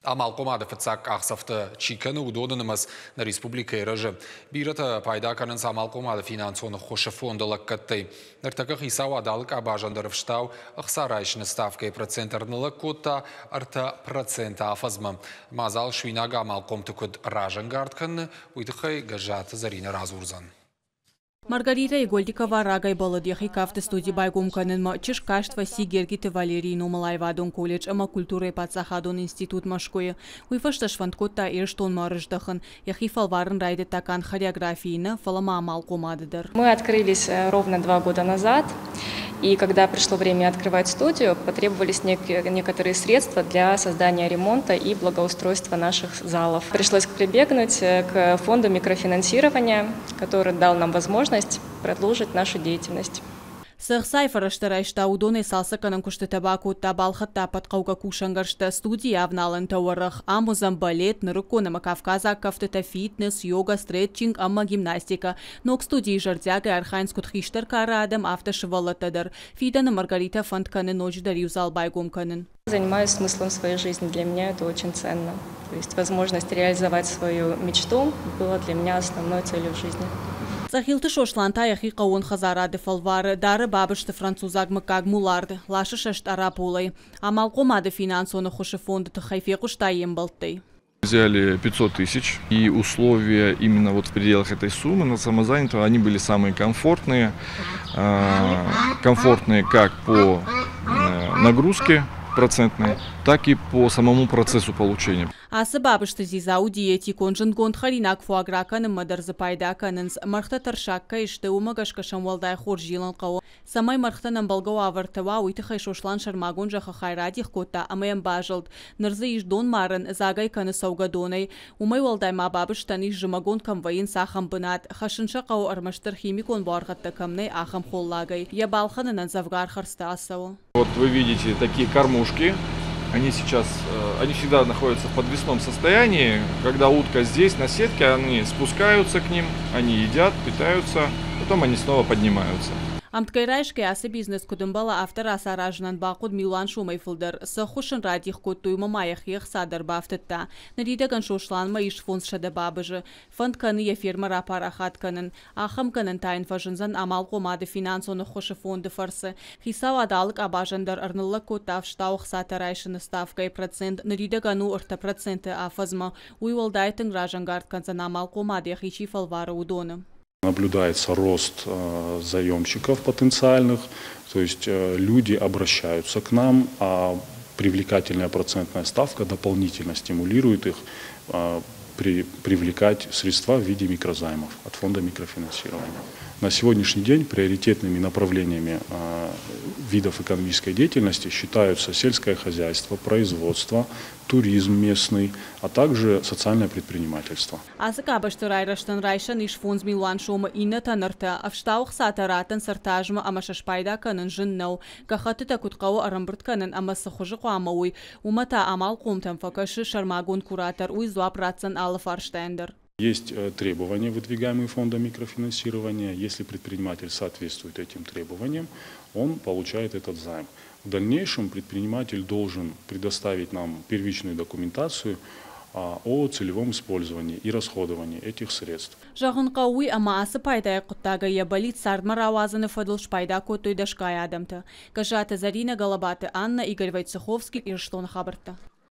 Амалхъомады фыццаг къахдзӕфтӕ чи кӕны, уыдоны нымӕц нӕ республикӕйы рӕзы. Бирӕтӕ пайда кӕнынц амалхъомады финансон ӕххуысы фонды лӕггӕдтӕй. Ныртӕккӕ хицауад алы къабазӕн дӕр ӕфстау ӕхца райсыны ставкӕйы процент ӕрныллӕг кодта 3% афӕдзмӕ. Мадзал суинаг амалхъомты куыд разӕнгард кӕны, уый тыххӕй Гӕззаты Зӕринӕ радзурдзӕн. Маргарита Игольникова рагӕй бӕллыд йӕхи кафты студи байгом кӕнынмӕ. Чызг каст фӕци Гергиты Валерийы номыл аивадон колледж ӕмӕ культурӕйы паддзахадон институт Мӕскуыйы. Уый фӕстӕ сфӕнд кодта Ирыстонмӕ ӕрыздӕхын. Йӕхи фӕлварын райдыдта канд хореографийы нӕ, фӕлӕ ма амалхъомады дӕр. Мы открылись ровно 2 года назад. И когда пришло время открывать студию, потребовались некоторые средства для создания ремонта и благоустройства наших залов. Пришлось прибегнуть к фонду микрофинансирования, который дал нам возможность продолжить нашу деятельность. Цы ӕхцайы фӕрӕзтӕ райста, уыдонӕй цалцӕггӕнӕн куыстытӕ бакодта, балхӕдта ӕппӕт хъӕугӕ кусӕнгӕрзтӕ. Студийы авналӕнтӕ уӕрӕх. Ам уыдзӕн балет, нырыккон ӕмӕ кавказаг кӕфтытӕ, фитнес, йога, стретчинг ӕмӕ гимнастикӕ. Ног студийы зӕрдиагӕй архайынц куыд хистӕр кары адӕм, афтӕ сывӕллӕттӕ дӕр. Фидӕны Маргарита фӕнд кӕны ноджыдӕр иу зал байгом кӕнын. Занимаюсь смыслом своей жизни. Для меня это очень ценно. То есть возможность реализовать свою мечту была для меня основной целью в жизни. Цъӕхилты Сослан та йӕхи хъӕууон хӕдзарады фӕлвары, дары бабызты французаг мыггаг мулард, ласы сӕ Стъараполӕй. Амалхъомады финансон ӕххуысы фонды тыххӕй фехъуыста йе мбӕлттӕй. Взяли 500 тысяч, и условия именно вот в пределах этой суммы на самозанятого, они были самые комфортные. Комфортные как по нагрузке процентной, так и по самому процессу получения. Ацы бабызты дзидза у диетикон, зындгонд хӕринаг фуагра кӕнынмӕ дӕр дзы пайда кӕнынц. Мӕргътӕ тӕрсаг кӕй сты, уымӕ гӕсгӕ сӕм уӕлдай хорз зилын хъӕуы. Цӕмӕй мӕргътӕн ӕмбӕлгӕ уавӕртӕ уа, уый тыххӕй Сослан сӕрмагонд зӕххы хай радих кодта ӕмӕ йӕм базылд. Ныр дзы ис донмарӕн, дзаг ӕй кӕны цӕугӕдонӕй. Уымӕй уӕлдай ма бабызтӕн ис, зымӕгон кӕм вӕййынц, ахӕм бынат. Хӕссын сӕ хъӕуы, ӕрмӕстдӕр химикон буаргъӕдтӕ кӕм нӕй, ахӕм холлагӕй. Йӕ балхӕнынӕн дзӕвгар хӕрдзтӕ ацӕуы. Вот вы видите такие кормушки. Они всегда находятся в подвесном состоянии. Когда утка здесь на сетке, они спускаются к ним, они едят, питаются, потом они снова поднимаются. Ӕмткӕй райсгӕ ацы бизнес куыд ӕмбӕлы, афтӕ рацаразынӕн бахъуыд милуан сомӕй фылдӕр. Цы ӕххуыс ын радих кодтой, уымӕ ма йӕхи ӕхца дӕр бафтыдта. Ныридӕгӕн Сосланмӕ ис 500 бабызы. Фӕнд кӕны йӕ фермӕ рапарахат кӕнын. Ахӕм гӕнӕн та йын фӕзындзӕн амалхъомады финансон ӕххуысы фонды фӕрцы. Хицауад алы къабазӕн дӕр ӕрныллӕг кодта ӕфстау ӕхцатӕ райсыны ставкӕйы процент. Ныридӕгӕн у 3% афӕдзмӕ. Уый уӕлдай тынг разӕнгард кӕндзӕн, амалхъомады йӕхи чи фӕлвары, уыдоны. Наблюдается рост заемщиков потенциальных, то есть люди обращаются к нам, а привлекательная процентная ставка дополнительно стимулирует их привлекать средства в виде микрозаймов от фонда микрофинансирования. На сегодняшний день приоритетными направлениями видов экономической деятельности считаются сельское хозяйство, производство, туризм местный, а также социальное предпринимательство. Ацы къабӕзты райрӕзтӕн райсӕн ис 5 милуан сомы, иннӕтӕн ӕртӕ. Ӕфстау ӕхцатӕ раттынц 3 азмӕ ӕмӕ сӕ спайда кӕнын зын нӕу. Гӕххӕттытӕ куыд хъӕуы ӕрӕмбырд кӕнын ӕмӕ цы хуызы хъуамӕ уой, уымӕ та амалхъомтӕм фӕкӕсы сӕрмагонд куратор. Уый дзуапп ратдзӕн алы фарстайӕн дӕр. Есть требования, выдвигаемые фондом микрофинансирования. Если предприниматель соответствует этим требованиям, он получает этот займ. В дальнейшем предприниматель должен предоставить нам первичную документацию о целевом использовании и расходовании этих средств. Зӕгъын хъӕуы уый, ӕмӕ ацы пайдайы хъуыддагӕй йӕ бӕллиц цардмӕ рауадзыны фӕдыл спайда кодтой дӕсгай адӕмтӕ. Гӕззаты Зӕринӕ, Галабаты Анна, Игорь Войцеховский, Ирыстоны хабӕрттӕ.